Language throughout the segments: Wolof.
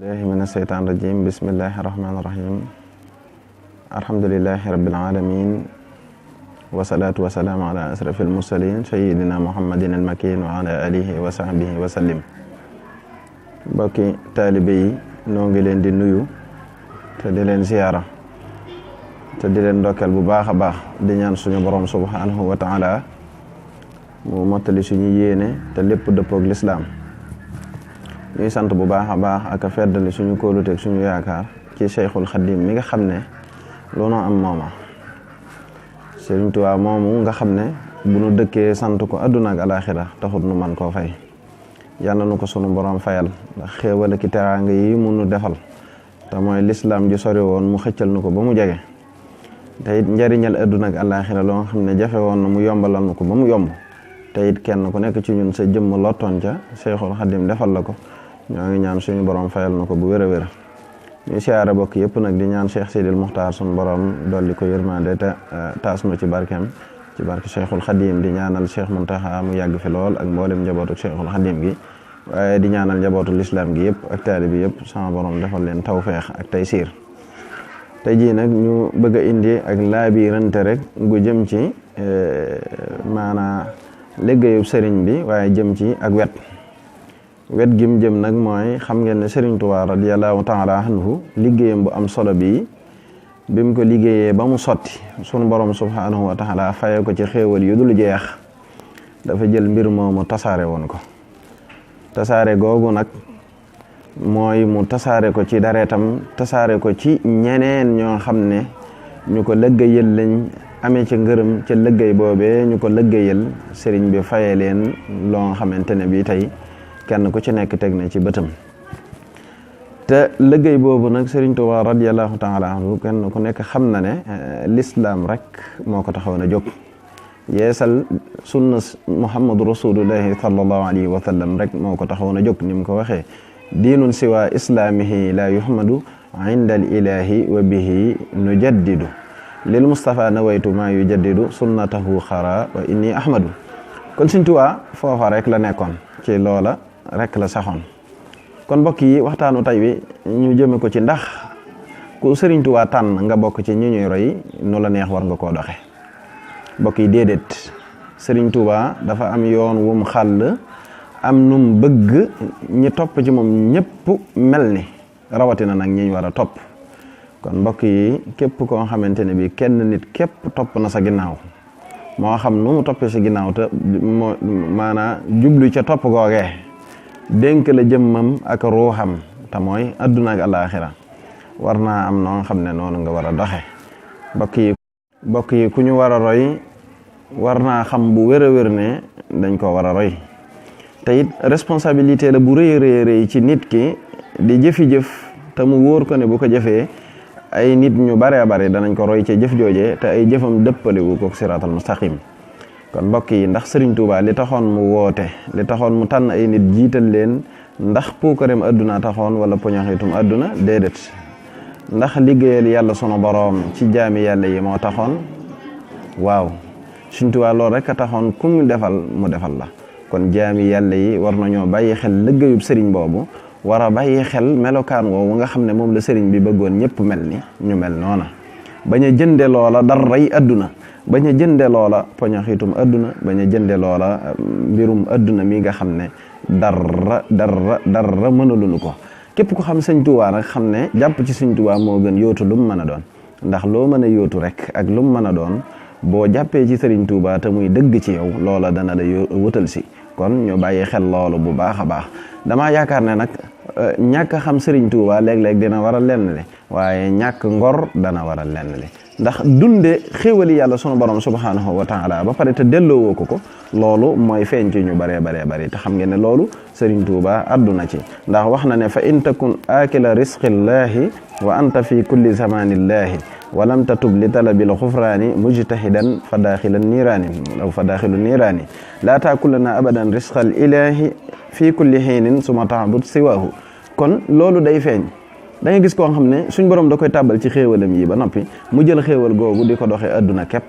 الله من الشيطان الرجيم بسم الله الرحمن الرحيم الحمد لله رب العالمين والصلاة والسلام على أشرف المرسلين سيدنا محمد المكين وعلى آله وصحبه وسلم mbokki taalibe yi noo ngi leen di nuyu te di leen ziyaara te di leen ndokkeel bu baax a baax di ñaan suñu borom subhanahu wa taala mu mottali suñu yéene te lépp dëppoog lislaam ñuy sant bu baax a baax ak a feddali suñu kóoluteeg suñu yaakaar ci Cheikhul Khadim mi nga xam ne loolu am mooma Sëriñ Tuubaa moomu nga xam ne bu nu dëkkee sant ko adduna ak alaaxira taxut nu man koo fay yàlla nu ko sunu borom fayal ndax xéewal ki teraanga yi mu nu defal te mooy lislaam ji sori woon mu xëccal nu ko ba mu jege te it njariñal adduna ak alaaxira loo nga xam ne jafe woon na mu yombalal nu ko ba mu yomb te it kenn ku nekk ci ñun sa jëmm lottoon ca Cheikhul Khadim defal la ko ñoo ngi ñaan suñu borom fayal na ko bu wér a wér ñu siyaare bokk yëpp nag di ñaan Cheikh Sidil Muxtaar suñu borom dolli ko yërmande te taas nu ci barkeem ci barke Cheikhul Khadim di ñaanal Cheikh Muntaxa mu yàgg fi lool ak mboolem njabootu Cheikhul Khadim gi waaye di ñaanal njabootu lislaam gi yëpp ak taalibe bi yëpp sama borom defal leen tawfeex ak taysiir tey jii nag ñu bëgg a indi ak laabirante rek gu jëm ci maanaa liggéeyub sëriñ bi waaye jëm ci ak wet gim jëm nag mooy xam ngeen ne Sëriñ Tuubaa radiyallahu taala anhu liggéeyam bu am solo bi mu ko liggéeyee ba mu sotti sunu borom subhanahu wa taala faye ko ci xéewal yu dul jeex dafa jël mbir moomu tasaare woon ko tasaare googu nag mooy mu tasaare ko ci dareetam tasaare ko ci ñeneen ñoo xam ne ñu ko lëggéeyal lañ amee ci ngërëm ca lëggéey boobee ñu ko lëggéeyal sëriñ bi faye leen loo xamante ne bii tey kenn ku ci nekk teg na ci bëtam te liggéey boobu nag Sëriñ Tuubaa radiyallahu taala anhu kenn ku nekk xam na ne lislaam rek moo ko taxawoon a jóg yeesal sunna muhammadu rasulullahi sallallahu alayhi wa sallam rek moo ko taxawoon a jóg ni mu ko waxee diinun siwa islaamihi la yuhmadu inda al ilahi wa bihi nujaddidu lil mustafa nawaytu ma yujaddidu sunnatahu xara wa inni ahmadu kon Sëriñ Tuubaa foofa rek la nekkoon ci loola rek la saxoon kon mbokk yi waxtaanu tey wi ñu jëme ko ci ndax ku Sëriñ Tuubaa tànn nga bokk ci ñi ñuy roy nu la neex war nga koo doxe mbokk yi déedéet Sëriñ Tuubaa dafa am yoon wum xàll am num bëgg ñi topp ci moom ñëpp mel ni rawatina nag ñi ñu war a topp kon mbokk yi képp koo xamante ne bi kenn nit képp topp na sa ginnaaw moo xam nu mu toppee si ginnaaw te moo maanaa jublu ca topp googee dénk la jëmmam ak ruuxam te mooy adduna ak alaaxira war naa am noo xam ne noonu nga war a doxe mbokk yi ku ñu war a roy war naa xam bu wér a wér ne dañ ko war a roy te it responsabilité la bu rëy a rëy ci nit ki di jëfi-jëf te mu wóor ko ne bu ko jëfee ay nit ñu bare bare danañ ko roy ci jëf joojee te ay jëfam dëppalewu ko siraatal mustaqim kon mbokk yi ndax Sëriñ Tuubaa li taxoon mu woote li taxoon mu tànn ay nit jiital leen ndax puukareem adduna taxoon wala poñaxitum adduna déedéet ndax liggéeyal yàlla sunu boroom ci jaami yàlla yi moo taxoon waaw Sëriñ Tuubaa loolu rek a taxoon ku mu defal la kon jaami yàlla yi war nañoo bàyyi xel liggéeyub sëriñ boobu war a bàyyi xel melokaan woowu nga xam ne moom la sëriñ bi bëggoon ñëpp mel ni ñu mel noona bañ a jënde loola daray adduna bañ a jënde loola poñaxiitum adduna bañ a jënde loola mbirum adduna mi nga xam ne dara mënaluñu ko képp ko xam Sëriñ Tuubaa nag xam ne jàpp ci Sëriñ Tuubaa moo gën yóotu lu mu mën a doon ndax loo mën a yóotu rek ak lu mu mën a doon boo jàppee ci Sëriñ Tuubaa te muy dëgg ci yow loola dana la wutal si kon ñu bàyyi xel loolu bu baax a baax damaa yaakaar ne nag ñàkk xam Sëriñ Tuubaa léeg-léeg dina waral lenn li waaye ñàkk ngor dana waral lenn li ndax dunde xéewali yàlla sunu borom subhanahu wa taala ba pare te delloowoo ko loolu mooy feeñ ci ñu baree te xam ngeen ne loolu Sëriñ Tuubaa adduna ci ndax wax na ne fa in takun akila risqillahi wa anta fi kulli zamanillahi walam tatub li talabil xufraani mujtahidan fa daaxilu niiraani laa taakulana abadan risqal ilahi fii kulli xiinin suma taabud siwaahu kon loolu day feeñ da nga gis koo xam ne suñ borom da koy tàbbal ci xéewalam yi ba noppi mu jël xéewal googu di ko doxee adduna képp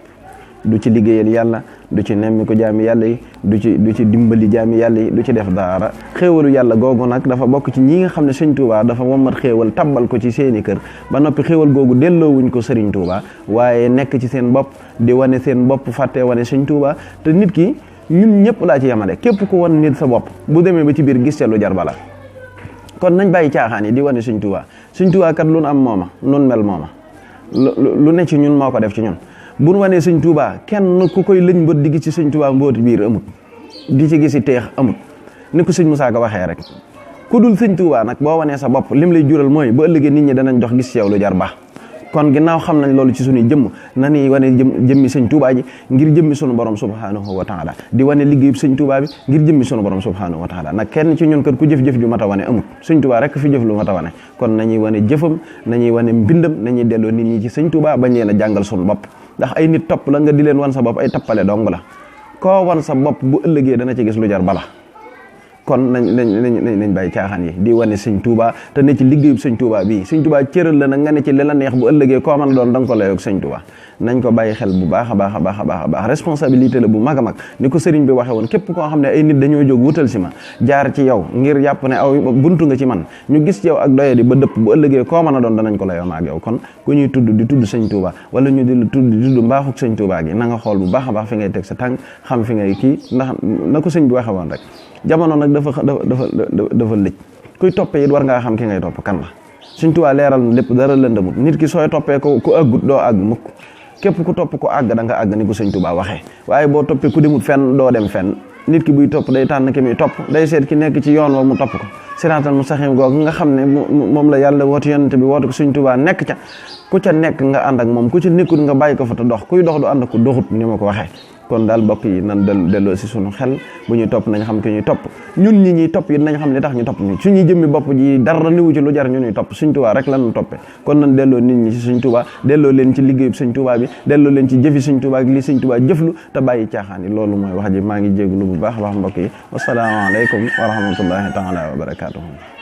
du ci liggéeyal yàlla, du ci nemmi ko jaami yàlla yi, du ci dimbali jaami yàlla yi, du ci def dara. xéewalu yàlla googu nag dafa bokk ci ñi nga xam ne sëñ Touba dafa wommat xéewal tabbal ko ci seeni kër ba noppi xéewal googu delloowuñ ko sëriñ Touba waaye nekk ci seen bopp di wane seen bopp fàtte wane sëñ Touba. te nit ki ñun ñëpp laa ci yemale, képp ku wan nit sa bopp bu demee ba ci biir gis ca lu jar bala. kon nañ bàyyi caaxaan yi di wane sëñ Touba. sëñ Touba kat lu nu am mooma nun mel mooma lu ne ci ñun moo ko def ci ñun. bu nu wanee sëñ Touba kenn ku koy lëñ mbët di gis ci sëñ Touba mbooti biir amut, di ci gisi teex amut. ni ko sëñ Moussa Ka waxee rek ku dul sëñ Touba nag boo wanee sa bopp lim lay jural mooy bu ëllëgee nit ñi danañ dox gis ci yow lu jar baax. kon ginnaaw xam nañ loolu ci suñuy jëmm na ni wane jëmmi sëñ Touba ji ngir jëmmi sunu borom subhanahu wa taala di wane liggéeyub sëñ Touba bi ngir jëmmi sunu borom subhanahu wa taala nag kenn ci ñun kat ku jëf-jëf ju mat a wane amut, sëñ Touba rek fi jëf lu mat a wane. kon nañuy wane jëfam, nañuy wane mbindam, nañuy delloo nit ñi ci sëñ Touba bañ leen a jàngal sunu bopp. ndax ay nit topp la nga di leen wan sa bopp ay tappale dong la, koo wan sa bopp bu ëllëgee dana ci gis lu jar bala. kon nañ bàyyi caaxaan yi di wane sëñ Touba te ne ci liggéeyub sëñ Touba bii. sëñ Touba cëral la nag nga ne ci li la neex bu ëllëgee koo mën a doon da nga ko layoog sëñ Touba. nañ ko bàyyi xel bu baax a baax a baax a baax a baax responsabilité la bu mag a mag ni ko sëriñ bi waxee woon. képp koo xam ne ay nit dañoo jóg wutal si ma jaar ci yow ngir yàpp ne aw buntu nga ci man ñu gis ci yow ak doye di ba dëpp bu ëllëgee koo mën a doon danañ ko layoo maag yow. kon ku ñuy tudd di tudd sëñ Touba wala ñu di la tudd di tudd mbaaxuk sëñ Touba gi na nga xool bu baax a baax fi ngay teg sa tànk xam fi ngay kii ndax na ko sëñ bi waxee woon rek jamono nag dafa lëj kuy toppee it war ngaa xam ki ngay topp kan la. sëñ Touba leeral na lépp dara lëndamut. nit ki sooy toppee ko ku àggut doo àgg mukk, képp ku topp ko àgg da nga àgg ni ko sëñ Touba waxee. waaye boo toppee ku demut fenn doo dem fenn. nit ki buy topp day tànn ki muy topp, day seet ki nekk ci yoon wa mu topp ko. siraatal mustaqiim googu nga xam ne moom la yàlla woote yonent bi woote ko sëñ Touba nekk ca ku ca nekk nga ànd ak moom ku ca nekkut nga bàyyi ko fa te dox kuy dox du ànd ak ku doxut ni ma ko waxee. kon daal bokk yi nan delloo si sunu xel bu ñuy topp nañ xam ki ñuy topp ñun ñi ñuy topp yi nañ xam li tax ñu topp ñu suñuy jëmmi bopp ji dara niwu ci lu jar ñu ñuy topp sëñ Touba rek lan ñu toppe. kon nan delloo nit ñi ci sëñ Touba delloo leen ci liggéeyub sëñ Touba bi delloo leen ci jëfi sëñ Touba ak li sëñ Touba jëflu te bàyyi caaxaan yi. loolu mooy wax ji maa ngi jéeglu bu baax a baax mbokk yi wasalaamaaleykum wa rahmatullahi taala wa barakaatuhu.